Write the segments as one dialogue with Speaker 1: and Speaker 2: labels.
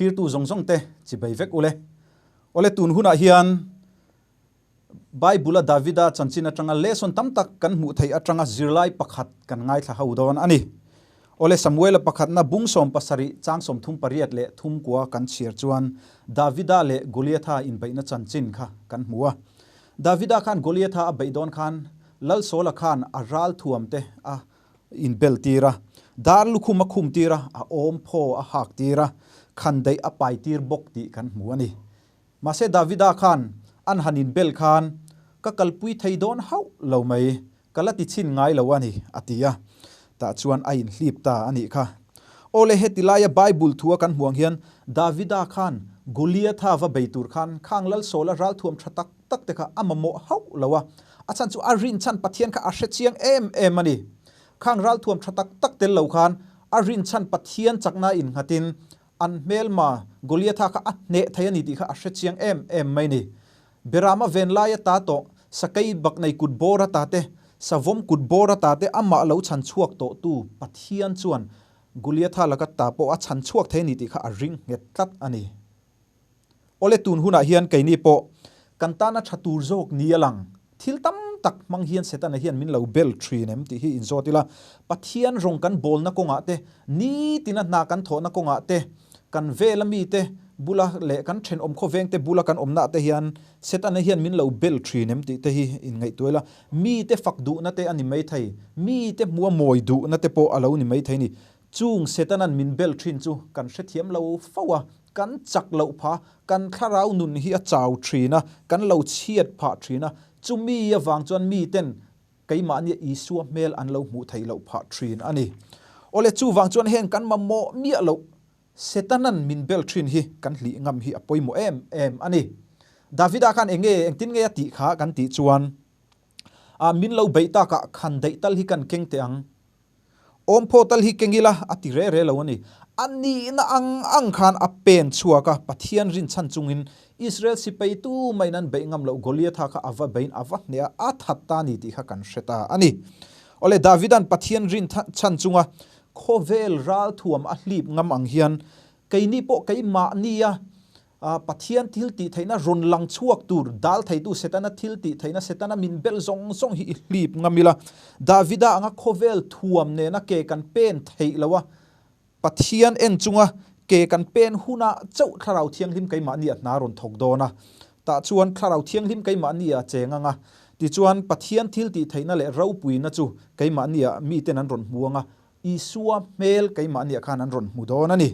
Speaker 1: Thlirtu zawng zawng te chibei vek ule. Awle tun hunah hian Bible-a Davida chanchin atanga lesson tam tak kan hmuh theih atanga zirlai pakhat kan ngaithla ho dawn a ni. Awle Samuela pakhatna bung 70 chang 38 leh thum kua kan chhiar chuan Davida leh Goliatha inbeihna chanchin kha kan hmu a. Davida khan Goliatha a beih dawn khan Lal Saula khan a ral thuam te a inbel tir a, dar lukhum a khum tir a, a awm phaw a hak tir a, khan daih a pai tir bawk tih kan hmu a ni. Mahse Davida khan an han inbel khan, Ka kalpui thei dawn hauh lo mai, ka la ti chhin ngai lo a ni, a ti a. Tah chuan a inhlip ta a nih kha. Aw le, heti laia Bible thua kan hmuh ang hian Davida khan Goliatha va bei tur khan khang Lal Saula ralthuam tha tak tak te kha a mamawh hauh lo a, a chhan chu a rinchhan Pathian kha a hre chiang em em a ni. Khang ralthuam tha tak tak tel lo khan a rinchhan Pathian chakna innghatin an hmelma Goliatha kha a hneh thei a ni tih kha a hre chiang em em mai ni. Berama ven lai ata tawh sakei bak nei kut bawr ata te, savawm kut bawr ata te amah lo chhan chhuak tawhtu Pathian chuan Goliatha laka ta pawh a chhan chhuak thei a ni tih kha a ring nghet tlat a ni. Awle tun hunah hian keini pawh kan tana tha tur zawk ni a lang. Thil tam tak hmang hian Setana hian min lo bel thin em tih hi inzawt ila, Pathian rawng kan bawlna kawngah te, nitina hna kan thawhna kawngah te, kan vela mite bula leh kan thenawm khawvengte bula kan awmnaah te hian Setana hian min lo bel thin em tih te hi inngaihtuah ila, mite fak duhna te a ni maithei, mite hmua mawi duhna te pawh a lo ni maithei ni. Chung Setanan min bel thin chu kan hrethiam lo fo a, kan chak loh phah, kan thlarau nun hi a chau thin a, kan lo chhiat phah thin a, chumi avang chuan miten keimahnia Isua hmel an lo hmuh theih loh phah thin a ni. Awle, chuvang chuan heng kan mamawh miah loh Setanan min bel thin hi kan hlih ngam hi a pawimawh em em a ni. Davida khan enge engtin nge a tih kha kan tih chuan, A min lo beih takah khan daih tal hi kan keng teh ang. Awm phaw tal hi keng ila a ti re re lo a ni. A nihna ang ang khan a pen chhuak a, Pathian rinchhan chungin Israel sipai tu maiin an beih ngam loh Goliatha kha a va beiin a va hneh a, a that ta a ni tih kha kan hre ta a ni. Awle Davida'n Pathian rinchhan chunga khawvel ralthuam a hlip ngam ang hian keini pawh keimahnia Pathian thil tih theihna rawn lang chhuak tur dal theitu Setana thil tih theihna Setana min belh zawng zawng hi i hlip ngam ila. Davida anga khawvel thuam nena ke kan pen theih lo a, Pathian en chunga ke kan pen hunah chauh Thlarau Thianghlim keimahni a hna rawn thawk dawn a. Tah chuan Thlarau Thianghlim keimahni a cheng ang a, tichuan Pathian thil tih theihna leh ropuina chu keimahni ah miten an rawn hmu ang a, Isua hmel keimahni ah khan an rawn hmu dawn a ni.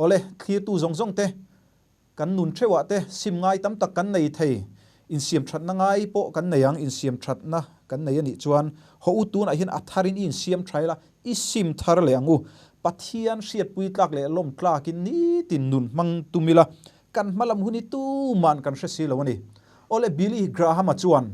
Speaker 1: Awle, thlirtu zawng zawng te, kan nun theuhah te sim ngai tam tak kan nei thei. Insiam thatna ngai pawh kan nei ang, insiam thatna kan nei a nih chuan haw u tunah hian a tharin i insiam tha ila, i sim thar leh ang u. Pathian hriatpui tlak leh lawm tlakin nitin nun hmang tum ila, kan hmalam hun hi tuman kan hre si lo a ni. Awle, Billy Graham-a chuan.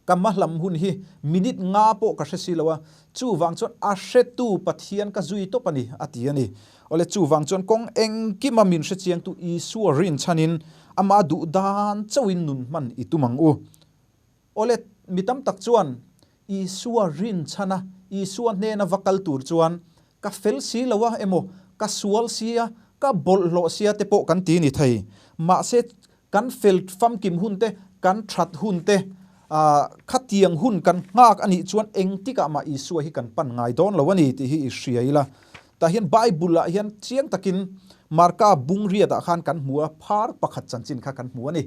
Speaker 1: Ka mahlam hun hi minute nga pawh ka hre si lo a, chuvang chuan a hretu Pathian ka zui tawp a ni, a ti a ni. Awle, chuvang chuan kawng engkima min hre chiangtu Isua rinchhanin amah duh dan chauhin nun hman i tum ang u. Awle, mi tam tak chuan Isua rinchhana Isua hnena va kal tur chuan ka fel si lo a emaw, ka sual si a, ka bawlhhlawh sia te pawh kan ti ni thei. Mahse, Kan fel famkim hun te, kan that hun te, khatiang hun kan nghak a nih chuan engtikah mah Isua hi kan pan ngai dawn lo a ni tih hi i hria ila. Tah hian Bible ah hian chiang takin Marka bung riat ah khan kan hmu a, phar pakhat chanchin kha kan hmu a ni.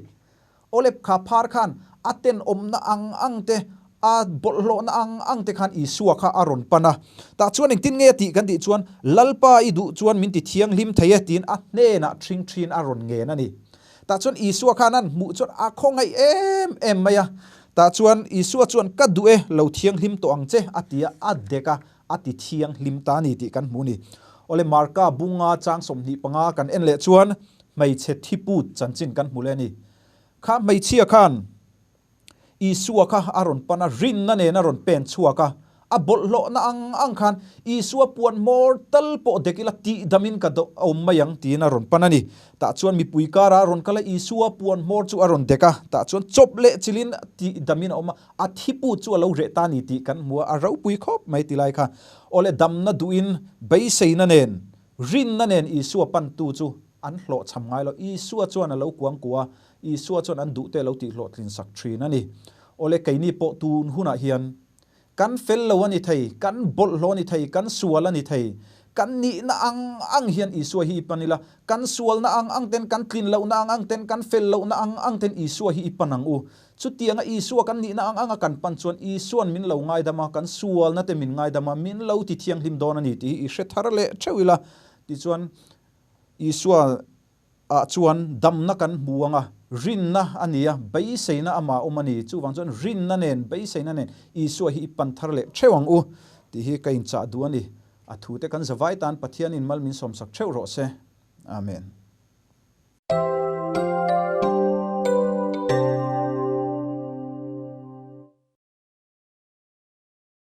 Speaker 1: Awlep kha phar khan a tenawmna ang ang te, a bawlhhlawhna ang ang te khan Isua kha a rawn pan a. Tah chuan engtin nge a tih kan tih chuan, Lalpa i duh chuan min ti thianghlim thei e tiin a hnenah ṭhing ṭhin a rawn ngen a ni. Tah chuan Isua khan an hmuh chuan a khawngaih em em mai a. Tah chuan Isua chuan ka duh e, lo thianghlim tawh ang che a ti a, a dek a, a ti thianghlim ta a ni tih kan hmu a ni. Awle Marka bunga chang 25 kan en leh chuan hmeichhe thiput chanchin kan hmu leh a ni. Kha hmeichhia khan Isua kha a rawn pan a, rinna nen a rawn pen chhuak a. A bawlhhlawhna ang ang khan Isua puan hmawr tal pawh dek ila tihdamin ka awm mai ang tiin a rawn pan a ni. Tah chuan mipui karah a rawn kal a, Isua puan hmawr chu a rawn dek a. Tah chuan chawp leh chilin tihdamin a awm a, a thipu chu a lo reh ta a ni tih kan hmu a, a ropui khawp mai ti lai kha. Awle damna duhin beiseina nen. Rinna nen Isua pantu chu an hlawhchham ngai lo. Isua chuan a lo kuangkuah a, Isua chuan an duhte a lo tihhlawhtlin sak thin a ni. Awle keini pawh tun hunah hian kan fel lo a ni thei, kan bawlhhlawh a ni thei, kan sual a ni thei. Kan nihna ang ang hian Isua hi i pan ila, kan sualna ang ang ten, kan tlin lohna ang ang ten, kan fel lohna ang ang ten Isua hi i pan ang u. Chutianga Isua kan nihna ang anga kan pan chuan Isua'n min lo ngaidam a, kan sualna te min ngaidam a, min lo ti thianghlim dawn a ni tih hi i hre thar leh theuh ila. Tichuan, Isua ah chuan damna kan hmu ang a, rinna a ni a, beiseina amah a awm a ni. Chuvang chuan rinna nen, beiseina nen Isua hi i pan thar leh theuh ang u tih hi ka inchah duh a ni. A thute kan zavai tan Pathianin mal min sawmsak theuh rawh se. Amen.